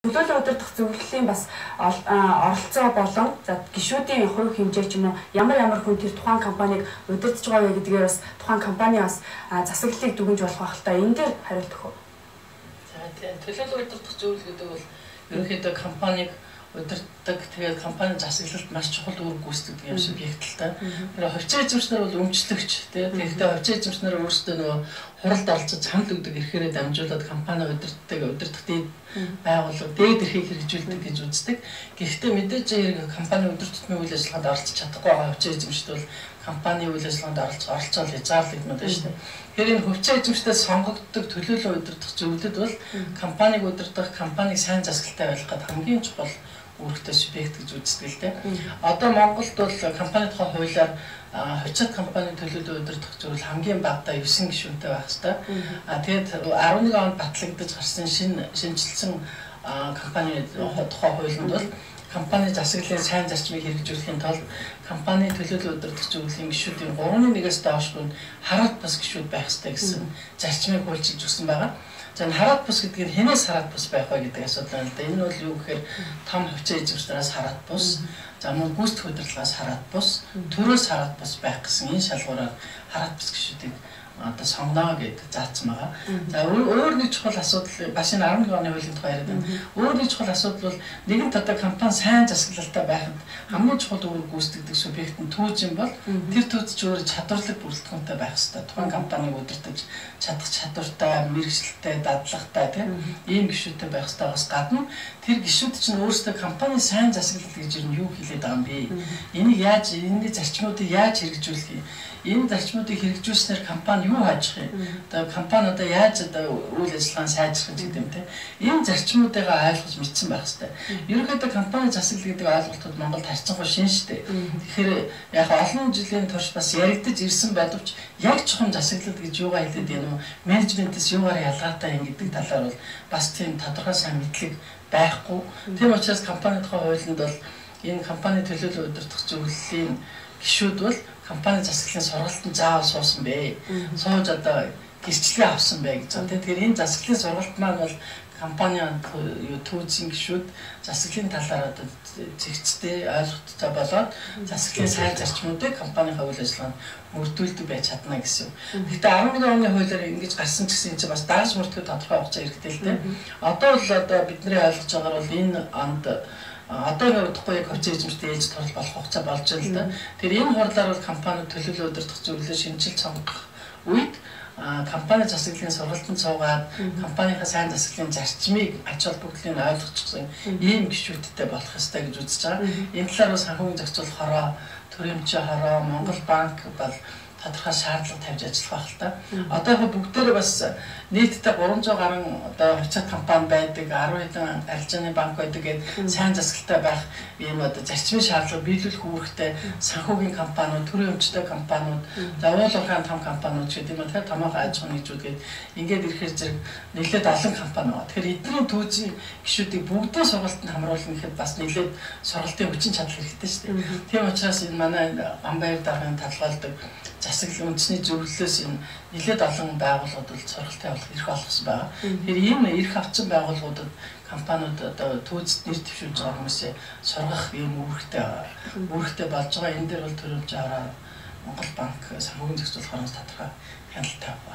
Төлөөлөн удирдах зөвлөлийн бас оролцоо болон за гишүүдийн хувь хэмжээ ч юм уу, ямар ямар хүн тэр тухайн компанийг удирдах байгаа вэ гэдгээр бас тухайн компани бас засаглалыг дүгнж болох байх л та. Энэ дээр хариулт өгөх үү? За тийм, төлөөлөн удирдах зөвлөл гэдэг бол ерөнхийдөө компанийг удирддаг, тэгээд компани засаглалд маш чухал үүрэг гүйцэтгэдэг юм субъект л та. Тэр хувьцаа эзэмшнэр бол өмчлөгч тий. Тэгэхдээ хувьцаа эзэмшнэр өөрсдөө нөгөө хуралд оролцож санал өгдөг эрхээрээ дамжуулаад компани удирддаг, удирдах дээд байгууллага дээд эрхийг хэрэгжүүлдэг гэж үздэг. Гэхдээ мэдээж хэрэг компани өдөр тутмын үйл ажиллагаанд оролцож чадахгүй байгаа хувьцаа эзэмшид бол компани үйл ажиллагаанд оролцоол хязгаарлагдмал байна шүү дээ. Тэгэхээр энэ хувьцаа эзэмшдээс сонгогддог төлөөлөн удирдах зөвлөлд бол компанийг удирдах, компанийг сайн засаглалтай байлгах гээд хамгийн чухал үүрэгтэй субъект гэж үздэг л дээ. Одоо Монголд бол компани тухай хуулиар хувьцаат компани төлөөлөн удирдах зөвлөл хамгийн багадаа 9 гишүүнтэй байх ёстой. А тэгээд 11 онд батлагдаж гарсан шинэ шинэчилсэн компани тухай хуулинд бол компани засаглалын сайн зарчмыг хэрэгжүүлэхийн тулд компани төлөөлөн удирдах зөвлөлийн гишүүдийн 3-1-ээс доошгүй хараат бус гишүүд байх ёстой гэсэн зарчмыг хуульчилж өгсөн байгаа. За энэ хараат бус гэдэг нь хэнээс хараат бус байх вэ гэдэг асуудал байна л да. Энэ бол юу гэхээр том хувьцаа эзэмшнээс хараат бус, за мөн гүйцэтгэх удирдлагаас хараат бус, төрөөс хараат бус байх гэсэн энэ шалгуураар хараат бус гишүүдийг одоо сонгоно гэд заасан байгаа. За өөр нэг чухал асуудал бас энэ 11 оны хуулийн тухай яриад байна. Өөр нэг чухал асуудал бол нэгэнт одоо компани сайн засаглалтай байхад хамгийн чухал үүрэг гүйцэтгэдэг субъект нь түүж юм бол тэр түүз ч өөр чадварлаг бүрэлдэхүүнтэй байх ёстой. Тухайн компанийг удирдах чадах чадвартай, мэргэжилтэй, дадлагтай тийм ийм гишүүтэй байх ёстойгоос гадна тэр гишүүд чинь өөрсдөө компани сайн засаглал гэж юу хэлээд байгаа юм бэ? Энийг яаж, энэний зарчмуудыг яаж хэрэгжүүлэх юм? Энэ зарчмуудыг хэрэгжүүлснээр компани юу хайчих юм? Одоо компани одоо яаж одоо үйл ажиллагаа сайжрах юм гэдэг юм те. Энэ зарчмуудыг ойлгож мэдсэн байх хэрэгтэй. Ерөнхийдөө компани засаглал гэдэг ойлголтод Монголд харьцангуй шин шүү дээ. Тэгэхээр яг олон жилийн турш бас яригдаж ирсэн боловч яг чухам засаглал гэж юугаа хэлээд юм уу? Менежментээс юугаар ялгаатай юм гэдэг талаар бол бас тийм тодорхой сайн мэдлэг байхгүй. Тийм учраас компани тухай хуулинд бол энэ компани төлөөлөн удирдах зөвлөлийн гишүүд бол компани засаглалын сургалтанд заавал суусан бэ. Сууж одоо гэрчлэгээ авсан бэ гэж байна. Тэгэхээр энэ засаглалын сургалт маань бол компани түүзийн гишүүд засаглалын талаар одоо зэгцтэй, ойлголттой болоод засаглалын сайн зарчмуудыг компанийнхаа үйл ажиллагаанд мөрдүүлдэг байж чадна гэсэн юм. Гэхдээ 11 оны хуулиар ингэж гарсан ч гэсэн энэ чинь бас дааж мөрдөхөд тодорхой хугацаа хэрэгтэй л дээ. Одоо л одоо бидний ойлгож байгаагаар бол энэ онд одоо нэг удахгүй яг хувьцаа эзэмшдэг ээлж турал болох хугацаа болж байна л да. Тэгэхээр энэ хурлаар бол компаниуд төлөөлөн удирдах зөвлөлөө шинэчилж сонгох үед компани засаглалын сургалтанд суугаад компанийнхаа сайн засаглалын зарчмыг ач холбогдлыг ойлгочихсон ийм гишүүдтэй болох ёстой гэж үзэж байгаа. Энэ талаар бас санхүүгийн зохицуулах хороо, төрөмжийн хороо, Монгол банк бол тодорхой шаардлага тавьж ажиллах байх л та. Одоо яг бүгдээрээ бас нийтдээ 300 гаруй одоо хувьцаат компани байдаг, 10 хэдэн арилжааны банк байдаг гээд сайн засаглалтай байх ийм одоо зарчмын шаардлага биелүүлэх үүрэгтэй санхүүгийн компаниуд, төрийн өмчтэй компаниуд, за уул уурхайн том компаниуд гэдэг юм уу, тэгэхээр томоохон аж ахуйн нэгжүүд гээд ингээд ирэхээр зэрэг нэлээд олон компани байгаа. Тэгэхээр эдний түүзийн гишүүдийг бүгдээ сургалтанд хамруулна гэхэд бас нэлээд сургалтын хүчин чадал хэрэгтэй шүү дээ. Тийм учраас энэ манай Гамбайр даргын талгаалдаг засаглал үндэсний зөвлөлөөс энэ нэлээд олон байгууллагууд бол сургалт явуулах эрх олгосон байгаа. Тэгэхээр ийм эрх авсан байгууллагуудад компаниуд одоо түүзэд нэр дэвшүүлж байгаа хүмүүсээ сургах ийм үүрэгтэй болж байгаа. Энэ дээр бол төрөмж аваа Монгол банк санхүүгийн зохицуулах хороос тодорхой хяналт тавих ба.